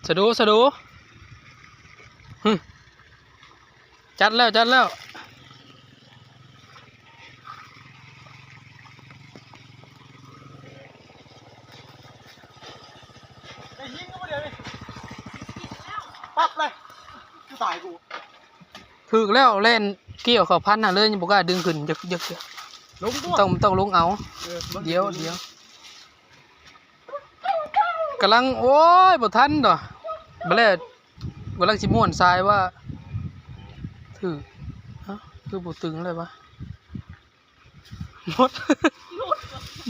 ສະດູ ສະດູ ຫຶ ຈັດແລ້ວ ຈັດແລ້ວ. ໄດ້ຍິງກໍບໍ່ໄດ້ເລີຍ ປັບເລີຍ ຄືຕາຍກູ. ຖືກແລ້ວ ແລ່ນກ່ຽວເຂົ້າພັນນະເລີຍ ຍັງບໍ່ກ້າດຶງຂຶ້ນ ຢາກ ຢາກ ຢາກ ລົງຕົວະ ຕ້ອງ ຕ້ອງລົງເອົາ. ເອີ ດຽວ ດຽວ ກຳລັງ ໂອ້ຍ ບໍ່ທັນດອກ ບາດແລ້ວ ກຳລັງຊິມ້ວນສາຍວ່າ ຖືກ ຮະ ຄືບໍ່ຕຶງເລີຍວະ. ໝົດ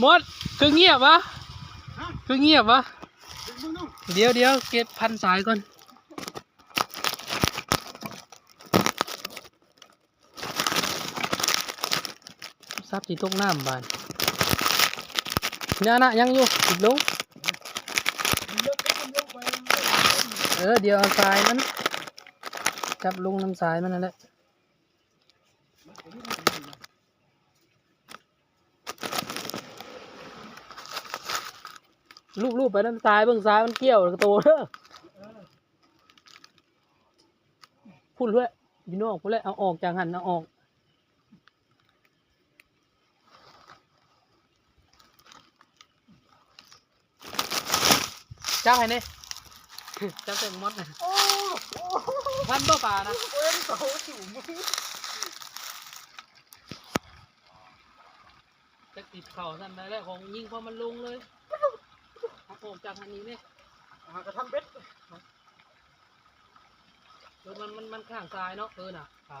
ໝົດ ຄືງຽບວະ ຮະ ຄືງຽບວະ. ດຶງ ດຶງ ດຶງ ດຽວ ດຽວ ເກັບພັນສາຍກ່ອນ. ສັບຊິຕົກນ້ຳບາດນີ້. ນະ ນະ ຍັງຢູ່ ເກັບລົງ. ເອີ ດຽວເອົາສາຍມັນ ຈັບລົງນຳສາຍມັນນັ້ນແຫຼະ. ລູບໆໄປນຳສາຍ ເບິ່ງສາຍມັນກ່ຽວກະໂຕເດີ. ພຸ້ນແຫຼະ ຢູ່ນອກພຸ້ນແຫຼະ ເອົາອອກຈາກຫັ້ນ ເອົາອອກ. ຈັບໃຫ້ແດ່ ຈັບໃສ່ໝົດນະ. ໂອ້ ໂອ້ ທັນບໍ່ປານະ ໂອ້ຍ ໂຕສູງ ຈັກຕິດເຂົ້າຊັ້ນໄດ້ແລ້ວ ຂອງຍິງພໍມັນລົງເລີຍ. ເອົາອອກຈາກຫັ້ນອີກເດ້ ຫາກະທຳເບັດ. ເອີ ມັນ ມັນ ມັນຂ້າງຊ້າຍເນາະ ເອີນະ ອ່າ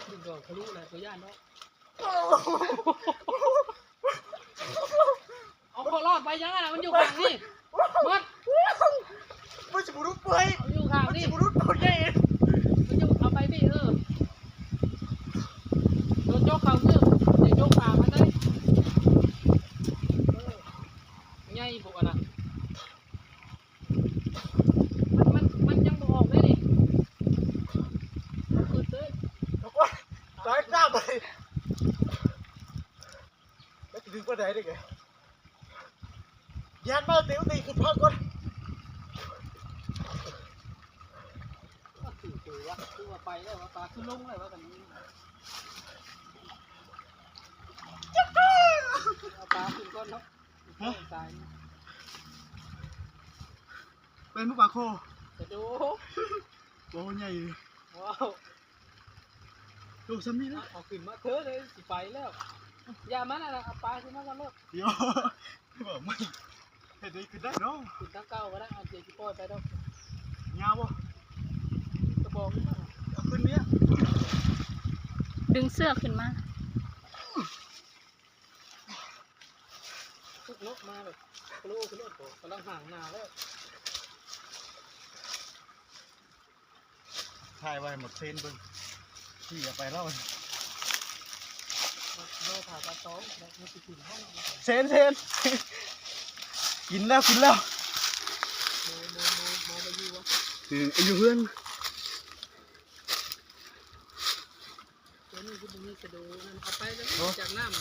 ລູກດອກທະລຸແລ້ວ ຕົວຢ້ານເນາະ. ເອົາ ເຂົາລອດໄປຍັງຫັ້ນນະ ມັນຢູ່ຂ້າງນີ້ໝົດ. ມັນຊິບໍ່ຫຼຸດເປື່ອຍ ມັນຢູ່ຂ້າງນີ້ ມັນຊິບໍ່ຫຼຸດໂຕໃຫຍ່ ມັນຢູ່ ເອົາໄປພີ້ ເອີ ໂດນຈົກເຂົ້າຄື ໂດນຈົກປາກມັນເລີຍ. ເອີ ໃຫຍ່ບໍ່ອັນນະ. ມັນ ມັນ ມັນຍັງບໍ່ອອກເດ້ນີ້ ມັນຂຶດເລີຍ. ເອົາກ່ອນ ຕາຍຕາມໄປ ແລ້ວຊິດຶງປານໃດເດ້ ຢ້ານມາເຕັວຕີຂຶ້ນພັກກ່ອນ. ຄືວ່າ ຄືວ່າໄປແລ້ວວ່າ ປາຄືລົງແລ້ວວ່າ ກັນນີ້ ເອົາປາຂຶ້ນກ່ອນເນາະ. ຮະ ຕາຍ ແມ່ນບໍ່ປາຄໍ? ກະໂດ ໂອ້ ໃຫຍ່ ວ້າວ ໂຕສ່ຳນີ້ນະ. ເອົາຂຶ້ນມາເທີເລີຍ ຊິໄປແລ້ວ ຢ່າມັນນະ ເອົາປາຂຶ້ນມາກ່ອນໂລດ. ດຽວ ບອກມັນ ເຮັດໄດ້ຂຶ້ນໄດ້ເນາະ ຂຶ້ນທາງເກົ່າກໍໄດ້ ເອົາ ດຽວຊິປ່ອຍໄປດອກ. ຍາວບໍ່? ກະບອກນີ້ນະ ເອົາຂຶ້ນເມຍ ດຶງເຊືອກຂຶ້ນມາ. ທຸກເນາະ ມາແບບໂລຂຶ້ນໂລດ ກຳລັງຫາງໜ້າແລ້ວ. ຖ່າຍໄວ້ໃຫ້ໝົດເຊນເບິ່ງ ທີ່ເອົາໄປແລ້ວ ໂລ ຖ້າປາຕອງແລ້ວ ມັນຊິຂຶ້ນເຮົາເນາະ. ເຊນ ເຊນ ກິນແລ້ວ ກິນແລ້ວ ໂມ ໂມ ໂມ ໂມບໍ່ຢູ່ວະ? ເອີ ຢູ່ເຮືອນ. ໂຕນີ້ຄືບໍ່ມີສະໂດນັ້ນ ເອົາໄປແລ້ວ ໂອ້ ຈາກນ້ຳ.